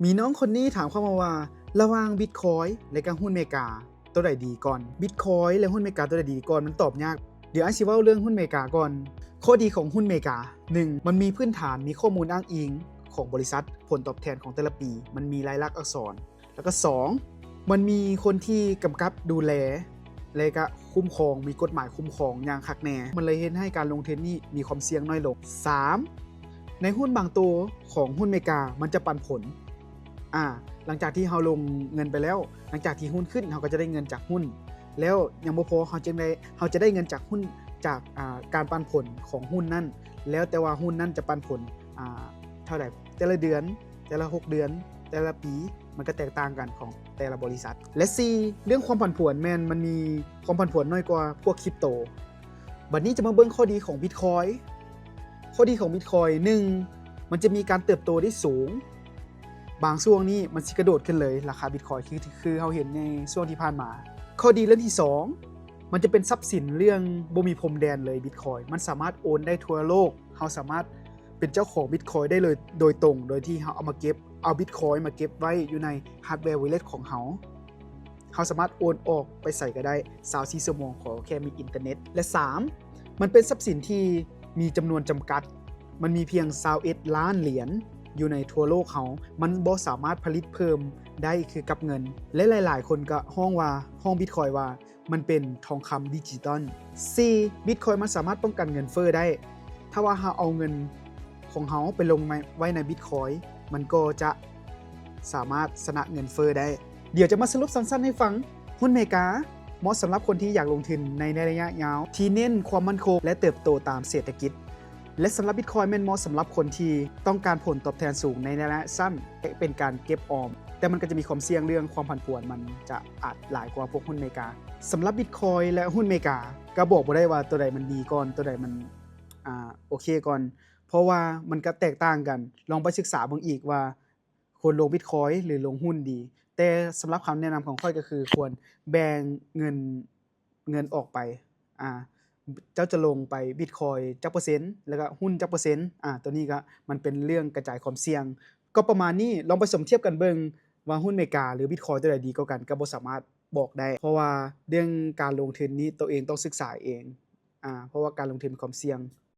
ມີນ້ອງຄົນນີ້ຖາມເຂົ້າມາວ່າ ລະຫວ່າງ Bitcoin ແລະກະຫຸ້ນເມກາ ໂຕໃດດີກ່ອນ? Bitcoin ແລະຫຸ້ນເມກາ ໂຕໃດດີກ່ອນ? ມັນຕອບຍາກ. ດຽວອ້າຍຊິເວົ້າເລື່ອງຫຸ້ນເມກາກ່ອນ. ຂໍ້ດີຂອງຫຸ້ນເມກາ ໜຶ່ງ ມັນມີພື້ນຖານ ມີຂໍ້ມູນອ້າງອີງຂອງບໍລິສັດ, ຜົນຕອບແທນຂອງແຕ່ລະປີ ມັນມີລາຍລັກອັກສອນ. ແລ້ວກໍສອງ ມັນມີຄົນທີ່ກຳກັບດູແລ ແລະກະຄຸ້ມຄອງ, ມີກົດໝາຍຄຸ້ມຄອງຢ່າງຄັກແນ່. ມັນເລີຍເຮັດໃຫ້ການລົງທຶນນີ້ມີຄວາມສ່ຽງນ້ອຍລົງ. ສາມ ໃນຫຸ້ນບາງໂຕຂອງຫຸ້ນເມກາ ມັນຈະປັນຜົນ. ອາ ຫຼັງຈາກທີ່ເຮົາລົງເງິນໄປແລ້ວ, ຫຼັງຈາກທີ່ຫຸ້ນຂຶ້ນ, ເຮົາກໍຈະໄດ້ເງິນຈາກຫຸ້ນ. ແລ້ວຍັງບໍ່ພໍ, ເຮົາຈຶ່ງໄດ້, ເຮົາຈະໄດ້ເງິນຈາກຫຸ້ນ, ຈາກ, ອາ, ການປັນຜົນຂອງຫຸ້ນນັ້ນ, ແລ້ວແຕ່ວ່າຫຸ້ນນັ້ນຈະປັນຜົນ, ອາ, ເທົ່າໃດ, ແຕ່ລະເດືອນ, ແຕ່ລະຫົກເດືອນ, ແຕ່ລະປີ, ມັນກໍແຕກຕ່າງກັນຂອງແຕ່ລະບໍລິສັດ. ແລະ ສີ່ ເລື່ອງຄວາມຜັນຜວນ ແມ່ນມັນມີຄວາມຜັນຜວນໜ້ອຍກວ່າພວກຄຣິບໂຕ. ບັດນີ້ຈະມາເບິ່ງຂໍ້ດີຂອງ Bitcoin. ຂໍ້ດີຂອງ Bitcoin ໜຶ່ງ ມັນຈະມີການເຕີບໂຕທີ່ສູງ. ບາງຊ່ວງນີ້ມັນຊິກະໂດດຂຶ້ນເລີຍ, ລາຄາ Bitcoin ຄື, ຄືເຮົາເຫັນໃນຊ່ວງທີ່ຜ່ານມາ. ຂໍ້ດີເລື່ອງທີສອງ ມັນຈະເປັນຊັບສິນເລື່ອງບໍ່ມີພົມແດນເລີຍ Bitcoin. ມັນສາມາດໂອນໄດ້ທົ່ວໂລກ. ເຮົາສາມາດເປັນເຈົ້າຂອງ Bitcoin ໄດ້ເລີຍໂດຍຕົງ, ໂດຍທີ່ເຮົາເອົາມາເກັບ, ເອົາ Bitcoin ມາເກັບໄວ້ຢູ່ໃນ Hardware Wallet ຂອງເຮົາ. ເຮົາສາມາດໂອນອອກໄປໃສກໍໄດ້ ຊາວສີ່ຊົ່ວໂມງ, ຂໍແຄ່ມີອິນເຕີເນັດ. ແລະ ສາມ ມັນເປັນຊັບສິນທີ່ມີຈຳນວນຈຳກັດ. ມັນມີພຽງຊາວເອັດລ້ານຫຼຽນຢູ່ໃນທົ່ວໂລກເຮົາ. ມັນບໍ່ສາມາດຜະລິດເພີ່ມໄດ້ຄືກັບເງິນ. ແລະ ຫຼາຍໆຄົນກໍຮ້ອງວ່າ, ຮ້ອງ Bitcoin ວ່າ ມັນເປັນທອງຄຳດິຈິຕອນ. ສີ່ Bitcoin ມັນສາມາດປ້ອງກັນເງິນເຟີ້ໄດ້. ຖ້າວ່າເຮົາເອົາເງິນຂອງເຮົາໄປລົງໃນ, ໄວ້ໃນ Bitcoin ມັນກໍຈະສາມາດຊະນະເງິນເຟີ້ໄດ້. ດຽວຈະມາສະຫຼຸບສັ້ນໆໃຫ້ຟັງ. ຫຸ້ນເມກາເໝາະສຳລັບຄົນທີ່ຢາກລົງທຶນໃນໄລຍະຍາວ, ທີ່ເນັ້ນຄວາມໝັ້ນຄົງ ແລະ ເຕີບໂຕຕາມເສດຖະກິດ. ແລະ ສຳລັບ Bitcoin ແມ່ນເໝາະສຳລັບຄົນທີ່ຕ້ອງການຜົນຕອບແທນສູງໃນໄລຍະສັ້ນ ແລະ ເປັນການເກັບອອມ, ແຕ່ມັນກໍຈະມີຄວາມສ່ຽງເລື່ອງຄວາມຜັນຜວນ, ມັນຈະອາດຫຼາຍກວ່າພວກຫຸ້ນເມກາ. ສຳລັບ Bitcoin ແລະ ຫຸ້ນເມກາ ກໍບອກບໍ່ໄດ້ວ່າໂຕໃດມັນດີກ່ອນ, ໂຕໃດມັນ, ອາ, ໂອເຄກ່ອນ, ເພາະວ່າມັນກໍແຕກຕ່າງກັນ. ລອງໄປສຶກສາເບິ່ງອີກວ່າ ຄວນລົງ Bitcoin ຫຼື ລົງຫຸ້ນດີ. ແຕ່ສຳລັບຄຳແນະນຳຂອງຂ້ອຍກໍຄືຄວນແບ່ງເງິນ, ເງິນອອກໄປ. ອາ, ເຈົ້າຈະລົງໄປ Bitcoin ຈັກເປີເຊັນ ແລ້ວກໍຫຸ້ນຈັກເປີເຊັນ. ອາ, ຕົວນີ້ກໍມັນເປັນເລື່ອງກະຈາຍຄວາມສ່ຽງ. ກໍປະມານນີ້, ລອງໄປສົມທຽບກັນເບິ່ງວ່າຫຸ້ນເມກາ ຫຼື Bitcoin ຕົວໃດດີກວ່າກັນ, ກໍບໍ່ສາມາດບອກໄດ້, ເພາະວ່າເລື່ອງການລົງທຶນນີ້ຕົວເອງຕ້ອງສຶກສາເອງ. ອາ, ເພາະວ່າການລົງທຶນມີຄວາມສ່ຽງ.